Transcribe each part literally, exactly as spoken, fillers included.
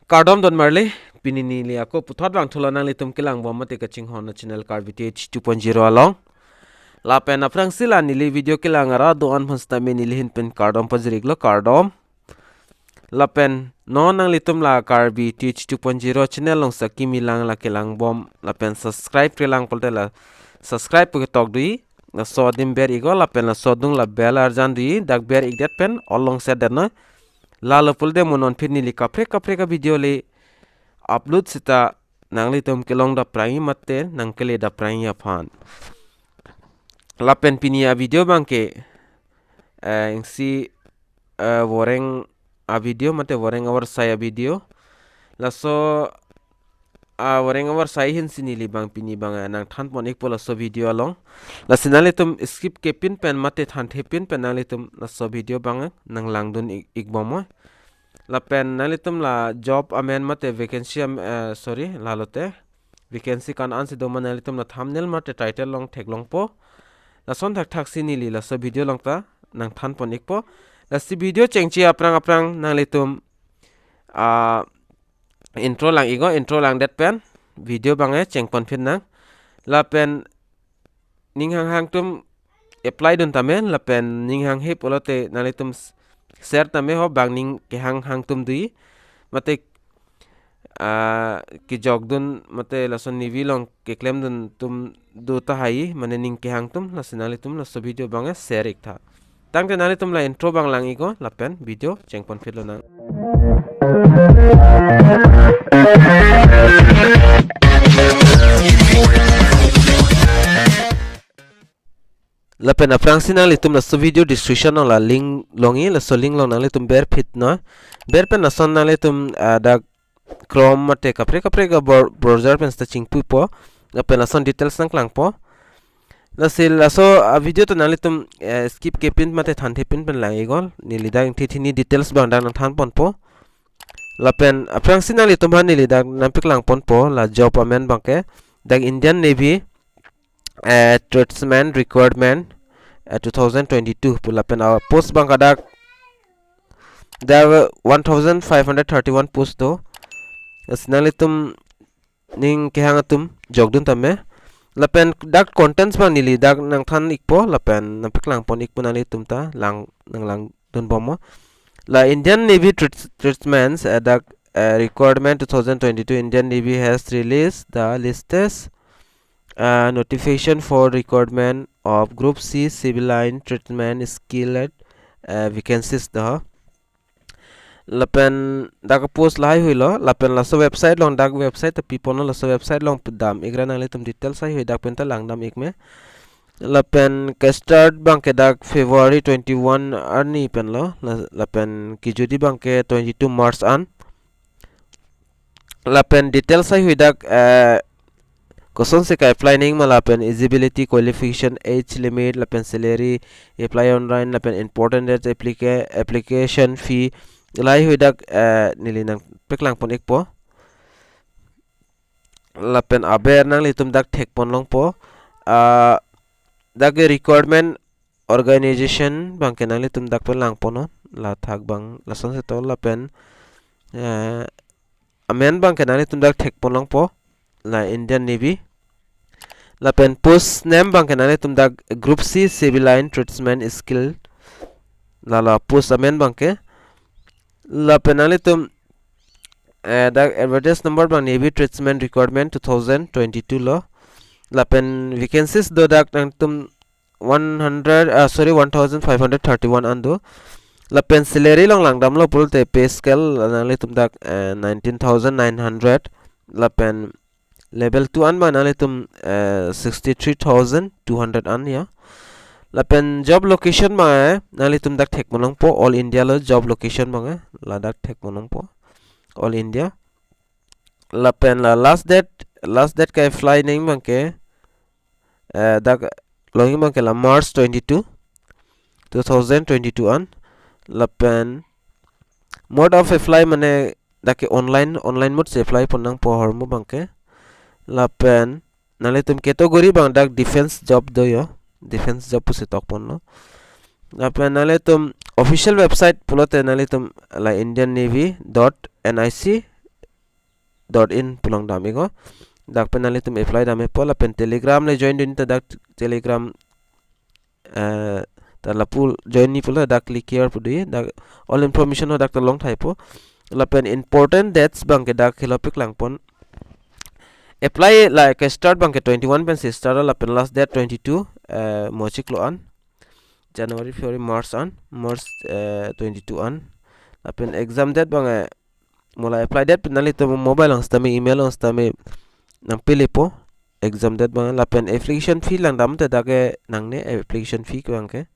Kardom don marli, pini neli ako puthot vangthulo nanglitum kelangbom mate kachinghon a-channel Karbi T H two point zero along. Lapen aphrangsi la neli video kelang ara do-an aphan sitame neli ahin pen kardom pajir-iklo, kardom. Lapen non nanglitum la Karbi T H two point zero channel along sakimi lang la kelangbom lapen subscribe kelang pulote la subscribe pu ketok do-i. Laso adim ber-iknon lapen laso adung la bell arjan do-i, dak ber-ikdet pen all along set detnon. Lalo pulote mo non aphi neli kaprek kaprek a-video le upload sita nanglitum kelong daprang-i mate nangkele daprang-i aphan. Lapen pini a-video abangke, eh, isi, eh, voreng a-video mate voreng avarsai a-video. Laso a-voreng avarsai ahinsi neli abang pini abang, eh, nangthan pon-ikpo laso video along. Lasi nanglitum skip kepin pen mate thanthe pin pen nanglitum laso video abang, eh, nanglangdun-ik, ikbomnon. Lapen nanglitum la job amen mate vacancy am-, eh, sorry, lalote vacancy ko-an ansi doma nanglitum la thumbnail mate title along theklongpo. Lason thakthaksi neli laso video along ta nangthan pon-ikpo. Lasi video chengche aphrang aphrang nanglitum, ah, intro lang-iknon, intro langdet pen video abang, eh, cheng pon phin nang. Lapen ning hanghang atum apply dun tame, lapen ning hanghe pulote nanglitum s-, share tame ho bang ning kehang hang atum do-i. Mate, ah, kejokdun mate lason Navy along keklemdun atum do tahai, mane ning kehang atum, lasi nanglitum laso video abang, eh, share-iktha. Tangte nanglitum la intro abang lang-iknon lapen video cheng pon phin lonang. Lapen aphrangsi nanglitum laso video description along la link longji, laso link along nanglitum ber phitnon. Ber pen lason nanglitum, ah, dak Chrome mate kaprek kaprek a-bro-, browser pen sita chingpupo. Lapen lason details nangklangpo. Lasi laso a-video ta nanglitum, eh, skip kepin mate thanthe pin pen lang-iknon. Neli dak ingthi thini details abang dak nangthan ponpo. Lapen aphrangsi nanglitum aphan neli dak nangpaklang ponpo la job amen abangke. Dak Indian Navy, eh, tradesman requirement, eh, two thousand twenty-two pu, lapen a-post abangke dak, dak one thousand five hundred thirty-one post do. Lasi nanglitum ning kehang atum jokdun tame. Lapen dak contents abang neli dak nangthan-ikpo lapen nangpaklang pon-ikpo, nanglitum ta lang, nanglangdunbomnon. La Indian Navy tradesman, eh, dak, eh, requirement two thousand twenty-two, Indian Navy has released the latest, eh, notification for requirement of Group C civil line tradesman skill at, eh, vacancies do. Lapen dak post lahai huilo, lapen laso website along, dak website ta piponlo, laso website along pudam-ikra, nanglitum details haihui dak pen ta langdam-ikme. Lapen ke-start abangke dak February twenty-one arni penlo, la-, lapen kejut abangke twenty-two March an. Lapen details haihui dak, eh, kosonsi ka-apply nangji ma lapen eligibility, qualification, age limit, lapen salary, apply online, lapen important date, applica-, application fee, lahaihui dak, eh, neli nangpaklang pon-ikpo. Lapen aber nanglitum dak thek pon longpo. Ah, dak requirement organization abangke nanglitum dak pen lang ponnon, la thak abang lasonsi to, lapen, eh, amen abangke nanglitum dak thek pon longpo, la Indian Navy. Lapen post name abangke nanglitum dak Group C civil line tradesman skill, lalo post amen abangke. Lapen nanglitum, eh, dak advertise number abang Navy tradesman requirement two thousand twenty-two lo. Lapen vacancies do dak nangtum one hundred, ah, sorry, one thousand five hundred thirty-one an do. Lapen salary along langdamlo pulote pay scale nanglitum dak, eh, nineteen thousand nine hundred. Lapen level two an abang nanglitum, eh, sixty-three thousand two hundred an ya. Lapen job location abang, eh, nanglitum dak thek pon longpo, all India lo job location abang, eh, ladak thek pon longpo, all India. Lapen la last date, last date ka-apply nangji abangke, eh, dak longji abangke la March twenty-two, two thousand twenty-two an. Lapen mode of apply mane dak ke online, online mode si apply pon nangpo ahormu abangke. Lapen nanglitum category abang dak defense job do yo, defense job pusi tok ponlo. Lapen nanglitum official website pulote nanglitum la Indian Navy dot N I C dot in pu along dam-iknon. Dak pen nanglitum apply dam-ikpo lapen Telegram le join dun ta dak Telegram, eh, ta lapu join ni pulo dak click here pu dei, dak all information ho dak ta longthaipo. Lapen important dates abangke dak helo paklangpon. Apply la ke start abangke twenty-one pensi start lapen last date twenty-two, eh, mo chiklo an. January, February, March an, March, eh, twenty-two an. Lapen exam date abang, eh, mo la apply date pen nanglitum mobile along sitame, email along sitame nangpelepo exam date abang. Lapen application fee lang dam te dak ke nangne application fee abangke.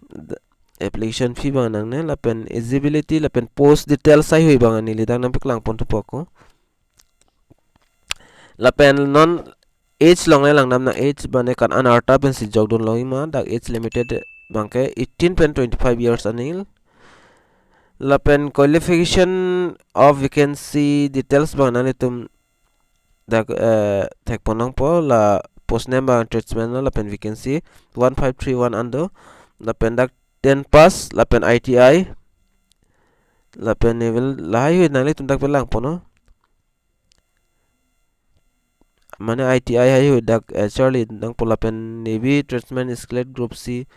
D-, application fee abang nangne lapen eligibility lapen post details haihui abang neli dak nangpaklangpon thupo ako. Lapen non age along le lang dam, nang age mane ko-an arta pensi jokdun longjima, dak age limited abangke eighteen pen twenty-five years aningkan. Lapen qualification of vacancy details abang nanglitum dak, eh, thekpon nangpo, la post name abang tradesman lapen vacancy one five three one an do. Lapen dak ten pass lapen I T I. Lapen level lahaihui nanglitum dak pelangponnon. Mane I T I haihui dak, eh, charli nangpo lapen navy tradesman skilled group C.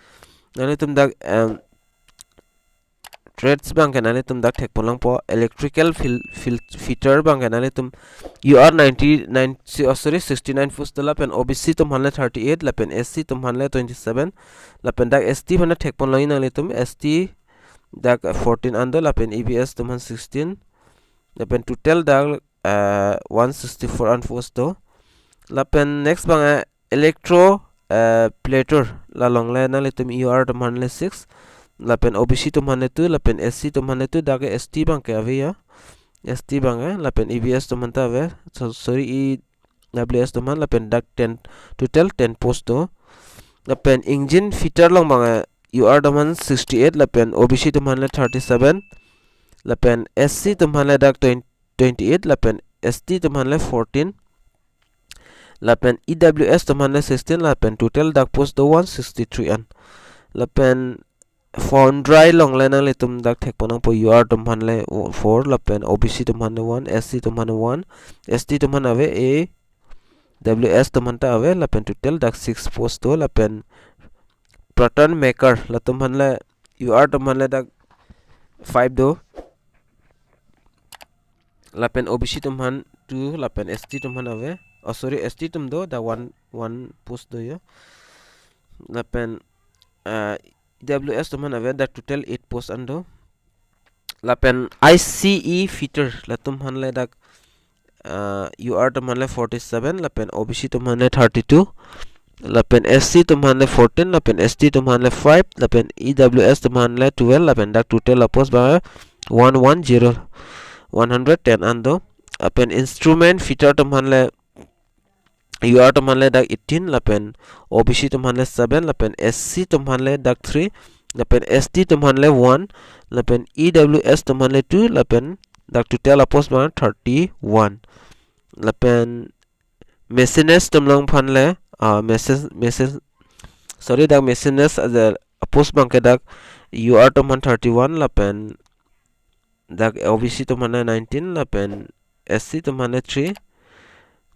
Nanglitum dak, em, trades abangke nanglitum dak thekpon nangpo, electrical fil-, fil-, fitter abangke nanglitum U R ninety-nine, si-, oh, sorry, sixty-nine post do lapen O B C atum aphan le thirty-eight lapen S C atum aphan le twenty-seven. Lapen dak S T aphan le thekpon longi nanglitum, S T dak fourteen an do lapen E B S atum aphan sixteen. Lapen total dak, eh, one sixty-four an post do. Lapen next abang, eh, electro, eh, plater, la along le nanglitum U R atum aphan le six, lapen O B C atum aphan le two, lapen S C atum aphan le two, dak S T abangke ave ya. S T abang, eh, lapen E B S atum aphan ta ave. So, sorry, E W S atum aphan, lapen dak ten, total ten post do. Lapen engine fitter along abang, eh, U R atum aphan sixty-eight, lapen O B C atum aphan le thirty-seven, lapen S C atum aphan le dak twenty, twenty-eight, lapen S T atum aphan le fourteen, lapen E W S atum aphan le sixteen, lapen total dak post do one sixty-three an. Lapen foundry along le nanglitum dak thekpon nangpo, U R atum aphan le four, lapen O B C atum aphan le one, S C atum aphan le one, S T atum aphan ave, A W S atum aphan ta ave, lapen total dak six post do, lapen pattern maker latum aphan le U R atum aphan le dak five do, lapen O B C atum aphan two, lapen S T atum aphan ave. Oh, sorry, S T atum do, dak one, one post do ya. Lapen, ah, E W S atum aphan ave, dak total eight post an do. Lapen I C E fitter latum aphan le dak, ah, U R atum aphan le forty-seven, lapen O B C atum aphan le thirty-two, lapen S C atum aphan le fourteen, lapen S T atum aphan le five, lapen E W S atum aphan le twelve, lapen dak total apost abang one one zero, one hundred ten an do. Lapen instrument fitter atum aphan le U R atum aphan le dak eighteen, lapen O B C atum aphan le seven, lapen S C atum aphan le dak three, lapen S T atum aphan le one, lapen E W S atum aphan le two, lapen dak total apost abang thirty-one. Lapen machinist atum along aphan le, ah, machine, machine, sorry, dak machinist aja apost abangke dak U R atum aphan thirty-one, lapen dak O B C atum aphan le nineteen, lapen S C atum aphan le three,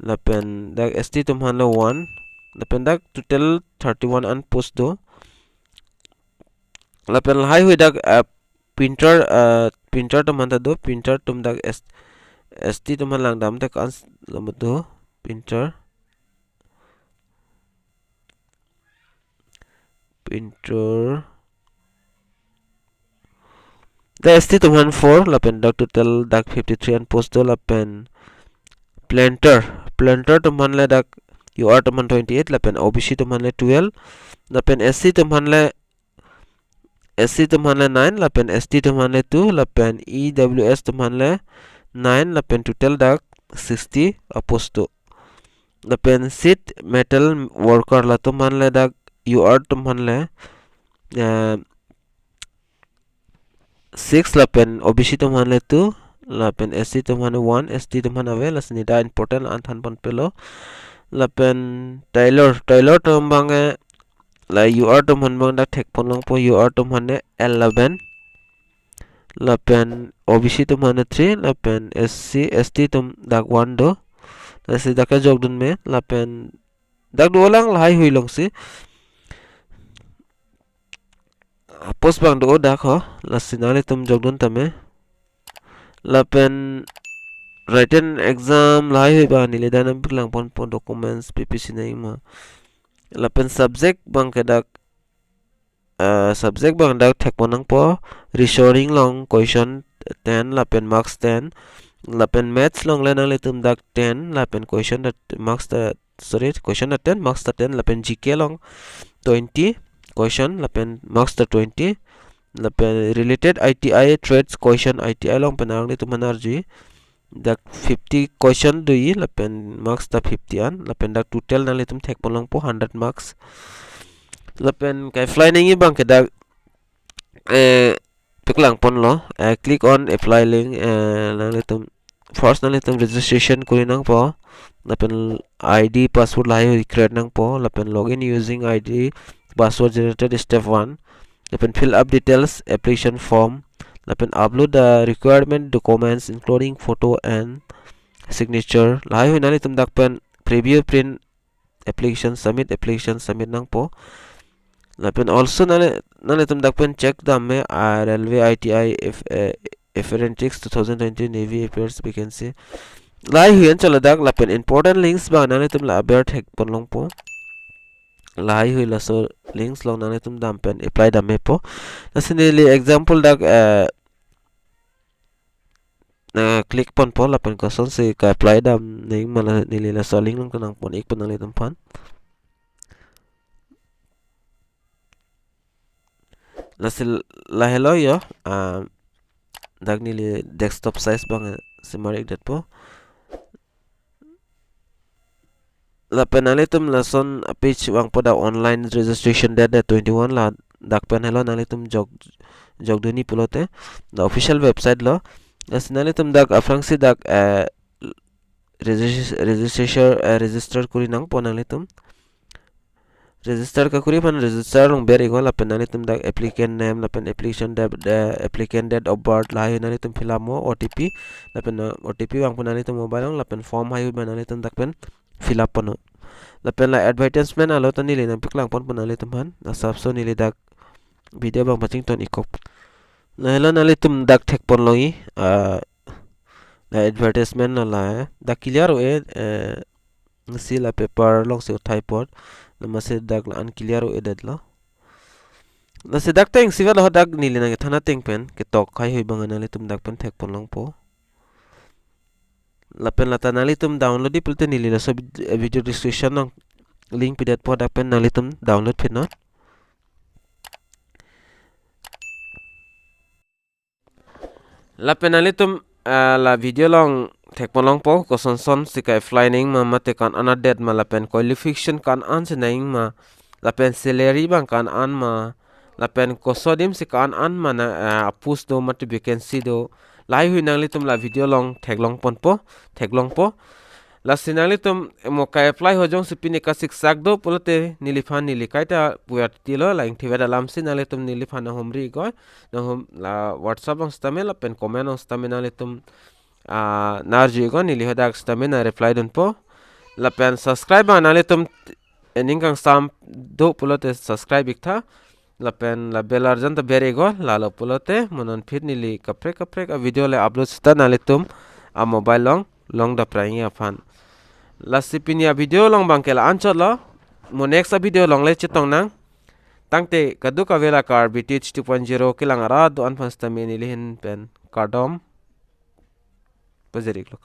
lapen dak S T atum aphan le one, lapen dak total thirty-one an post do. Lapen lahaihui dak, ah, printer, ah, printer atum aphan ta do, printer atum dak S-, S T atum aphan lang dam te ko-an s-, lo do, printer. Printer. Dak S T atum aphan four, lapen dak total dak fifty-three an post do, lapen planter. Planter atum aphan le dak U R atum aphan twenty-eight, lapen O B C atum aphan le twelve, lapen S C atum aphan le, S C atum aphan le nine, lapen S T atum aphan le two, lapen E W S atum aphan le nine, lapen total dak sixty apost do. Lapen sheet metal worker latum aphan le dak U R atum aphan le, eh, six, lapen O B C atum aphan le two, lapen S C atum aphan le one, S T atum aphan ave, lasi neli dak important an thanpon pelo. Lapen tailor, tailor atum abang, eh, la U R atum aphan abang dak thekpon longpo, U R atum aphan le eleven, lapen O B C atum aphan three, lapen S C, S T atum dak one do. Lasi dak kejokdun me, lapen dak do lang lahai hui alongsi. Post abang do dak ho, lasi nanglitum jokdun tame. Lapen written exam lahai hui abang neli dak nangpaklang ponpo, documents P P C nangji ma. Lapen subject abang ke dak, eh, subject abang dak thekpon nangpo, reasoning along question ten lapen marks ten, lapen maths along le nanglitum dak ten lapen question ta marks ta, sorry, question ta ten, marks ta ten, lapen G K along twenty question lapen marks ta twenty, lapen related I T I trades question I T I along pen nanglitum aphan arju, dak fifty question doji, lapen marks ta fifty an, lapen dak total nanglitum thekpon longpo hundred marks. Lapen ke-apply nangji abang ke dak, eh, paklang ponlo, eh, click on apply link, eh, nanglitum first nanglitum registration kuri nangpo, lapen I D password lahai hui create nangpo, lapen login using I D password generated step one, lapen fill up details application form, lapen upload the requirement documents including photo and signature. Lahai hui nanglitum dak pen preview print application, submit application, submit nangpo. Lapen also nangli, nanglitum dak pen check dam me, ah, railway I T I if, eh, apprentice two thousand twenty navy affairs vacancy. Lahai hui anchot ladak, lapen important links abang nanglitum la aber thekpon longpo. Lahai hui laso links along nanglitum dam pen apply dam mepo. Lasi neli example dak, eh, na click ponpo lapen kosonsi ke-apply dam nangji ma, la neli laso link along nangpon ikpo nanglitum aphan. Lasi lahelo yo, ah, dak neli desktop size abang si mar-ik detpo. Lapen nanglitum lason page vangpo, dak online registration date, date twenty-one, ladak pen helo nanglitum jok, jokdunji pulote, the official website lo. Lasi nanglitum dak aphrangsi dak, eh, regis-, register, eh, register kuri nangpo nanglitum. Register kekuri aphan register along ber-iknon, lapen nanglitum dak applicant name, lapen application date, eh, applicant date of birth lahai nanglitum fill up mo, O T P, lapen, eh, O T P vangpo nanglitum mobile along, lapen form lahai abang nanglitum dak pen fill up ponnon. Lapen la advertisement alo ta neli nangpaklang ponpo nanglitum aphan, asapso neli dak video abang pachingthon-ikkok. Lahelo nanglitum dak thekpon longji, ah, la advertisement la, la, eh, dak clear o-e, eh, si la paper alongsi uthai apot, la masi dak la-an clear o-e detlo. Lasi dak ateng si velo, dak neli nangkethan ateng pen ketok lahai hui abang nanglitum dak pen thekpon longpo. Lapen lata nanglitum download-ji pulote neli laso vid-, video description along link pidetpo, dak pen nanglitum download pinon. Lapen nanglitum, ah, la video along thekpon longpo, kosonson si ke-apply nangji ma, mate ko-an an adet ma, lapen qualification ko-an an si nangji ma, lapen salary abang ko-an an ma, lapen koso adim si ko-an an ma na, ah, post do mate vacancy do, lahai hui nanglitum la video along theklong ponpo, theklongpo. Lasi nanglitum mo ke-apply ho jongsi pini kasiksak do pulote neliphan, neli kaita pu-at tilo, la ingthirvet alamsi nanglitum neliphan nanghumri-iknon, nanghum la WhatsApp along sitame lapen comment along sitame nanglitum, ah, nang-arju-iknon, neli hadak sitame nang-reply dunpo. Lapen subscribe abang nanglitum, eh, ning kangsam do pulote subscribe-iktha. Lapen la bell arjan ta ber-iknon, lalo pulote mo non phit neli kaprek kaprek a video le upload sita nanglitum a mobile along long daprangji aphan. Lasi pini a video along abang ke la-anchotlo. Mo next a video along le chetong nang. Tangte kadokave la Karbi Teach two point zero kelang arat do-an aphan sitame neli ahin pen kardom pajir-iklo.